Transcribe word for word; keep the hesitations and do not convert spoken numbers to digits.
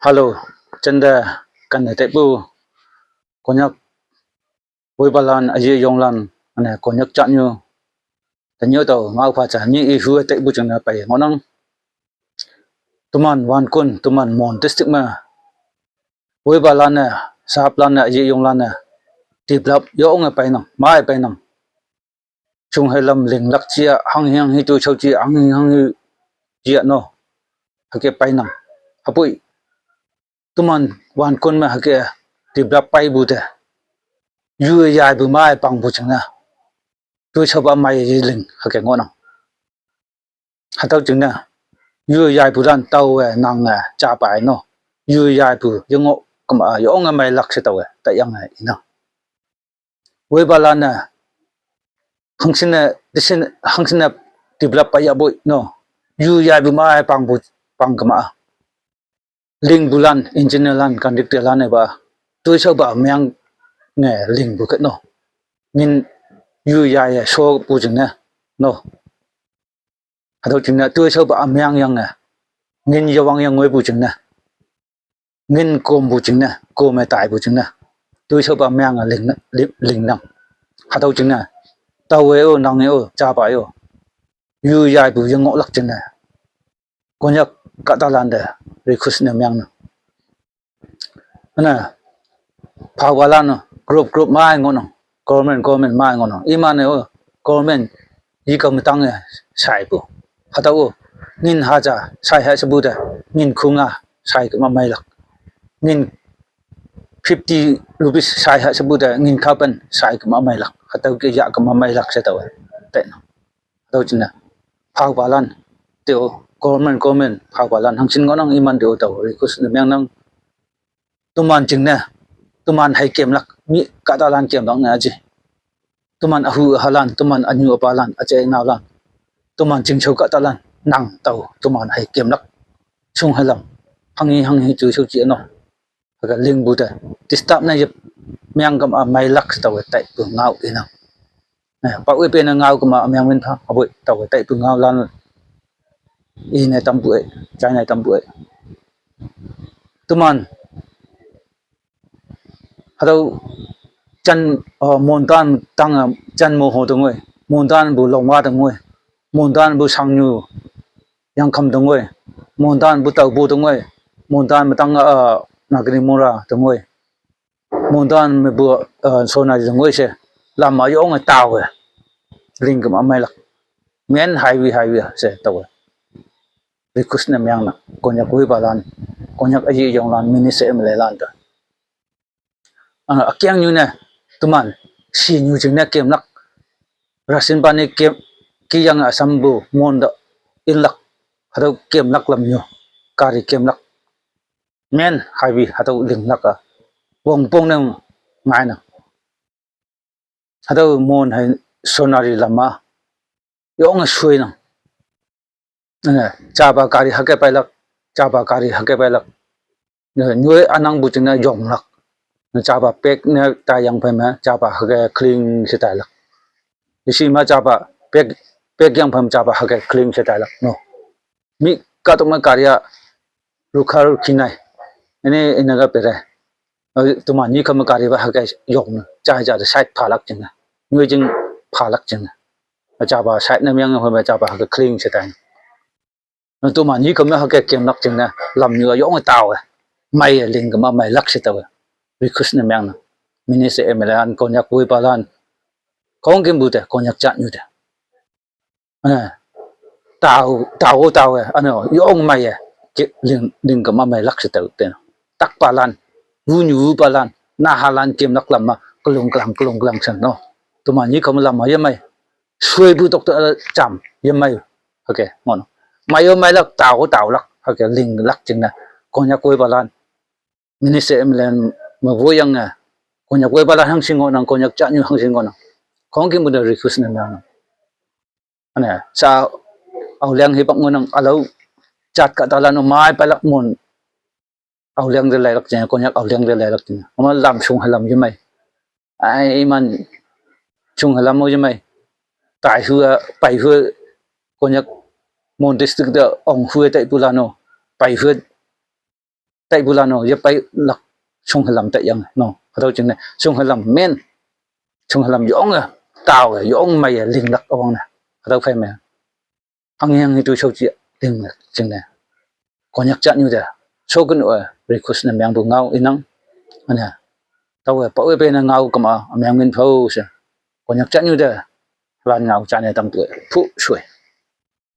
Hello, chanda kan ne tepu Konyak woipalan aji yonglan ane Konyak chatnyu tanyo tau ngau pha cha ni i hu tepu chang na pai ngonang. Tuman wan kun tuman Mon district ma woipalan ne saplan ne aji yonglan ne develop yong e pai nang mai pai nang. Chung hai lam ling lak chia hang hang hi tu chau chia hang hang hi chia no. Hake pai nang. Hapui tuman wan kun ma hake develop pai bu te. Yu yai bu mai pang bu chang na. Tu chau ba mai ling hake ngonang. Hatau ching na. Yu yai bu dan tau e nang e cha pai no. Yu yai bu yong kama yong e mai lak se tau e ta yang e inang. Woipalan ne hangsin ne disin hangsin ne develop pa ya boi no. Yu yai bu mai pang bu pang kama. Ling bulan engineer lan kan dik te lan ne ba. Tui chau ba miang ne ling bu ket no. Ngin yu yai so bu ching ne no. Hatau ching ne tui chau ba miang yang ne. Ngin yawang yang ngoi bu ching ne. Ngin kom bu ching ne kom e tai bu ching ne. Tui chau ba miang a ling ling nang. Hatau ching ne. Tau e o nang e o cha ba e o. Yu yai bu yong lak ching ne. Konyak katalan de request ne miang ne. Ana phawpalan group group mai ngonang. Government government mai ngonang. Iman ne o government yi ka matang e sai bu. Hatau o ngin haja sai hai sabu de ngin khunga sai kama mai lak. Ngin fifty rupees sai hai sabu de ngin kapan sai kama mai lak. Hatau ke ya kama mai lak se tau e. Te na. Hatau ching na. Phawpalan. Teo government government phawpalan hangsin ngonang iman teo tau request ne miang nang. Tuman ching ne. Tuman hai kem lak mi katalan kem lak ne aji. Tuman ahu ahalan tuman anyu apalan ache nau lan. Tuman ching chau katalan nang tau tuman hai kem lak. Chung hai lam. Hang hi hang hi chu chau chi no. Hake ling bu te. Disturb na yep miang kama mai lak se tau e tai pu ngau inang. Ne pa we pe na ngau kama miang win tha. Aboi tau e tai pu ngau lan. I ne tam bu e. Chai ne tam bu e. Tuman. Hatau chan Mon dan tang chan mo ho dong e. Mon dan bu long wa dong e. Mon dan bu sang nyu yang kam dong e. Mon dan bu tau bu dong e. Mon dan matang a Nagini mora dong e. Mon dan me bu so na dong e se. Lam ma yong e tau e. Ling kama mai lak. Mian hai wi hai wi se tau e. Request ne miang na. Konyak woipalan. Konyak aji yonglan minister M L A lan ta. Ana akyang nyu ne tuman si nyu ching ne kem lak. Rasin pani kem ki yang Assam bu Mon da in lak. Hatau kem lak lam nyu. Kari kem lak. Men hai wi hatau ling lak a. Wong pong ne ngai na. Hatau Mon hai Sonari lama. Yong a sui nang. Chapa kari hake pai lak. Chapa kari hake pai lak. Nyue anang bu ching na yong lak. Chapa pek ne ta yang pai ma chapa hake kling se tai lak. Isi ma chapa pek pek yang pai ma chapa hake kling se tai lak. No. Mi katuk ma kari a rukha rukhi nai. Ini inaga pere. Tuman ni kama kari ba hake yong na. Cha cha de side pha lak ching na. Nyue jing pha lak ching na. Chapa side na miang hoi ma chapa hake kling se tai. Tuman yi kama hake kem lak ching na lam nyu a yong tau e. Mai e ling kama mai lak se tau e. Request ne miang na. Minister M L A an Konyak woipalan. Kong kim bu te Konyak chat nyu te. Tau tau tau e. Ano yong mai e. Ling ling kama mai lak se tau te. Tak palan. Wu nyu wu palan. Na halan kem lak lam ma. Kelung kelang kelung kelang sen no. Tuman yi kama lam ma ye mai. Sui bu tok ta cham ye mai. Hake ngon. Mai yo mai lak tau tau lak. Hake ling lak ching na. Konyak woipalan. Minister M L A ma wo yang na. Konyak woipalan hangsin ngonang Konyak chat nyu hangsin ngonang. Kong kim bu da request ne miang na. Ane sa au liang hi pak ngonang alau chat katalan o mai pai lak Mon. Au liang de lai lak ching Konyak au liang de lai lak ching. Ama lam sung halam ye mai. Ai iman sung halam o ye mai. Tai hu a pai hu Konyak Mon district da ong hu tai pu la no. pei hüt, taipu la no, ye pei lak, shung hülam tai yang, no, hatüo jingne, shung hülam men, shung hülam yonge, tao-e, yong meiye, linglak üwangne, hatüo phei me, hangyang hi tu shaoji, linglak jingne, Konyak jatnyu te, shoken-o, request ne mengpu ngao inang, üne, taowe, paowe peine ngao kema, ümeng ngin phao she, Konyak jatnyu te, lan ngao jane tampu-e, phu shoi.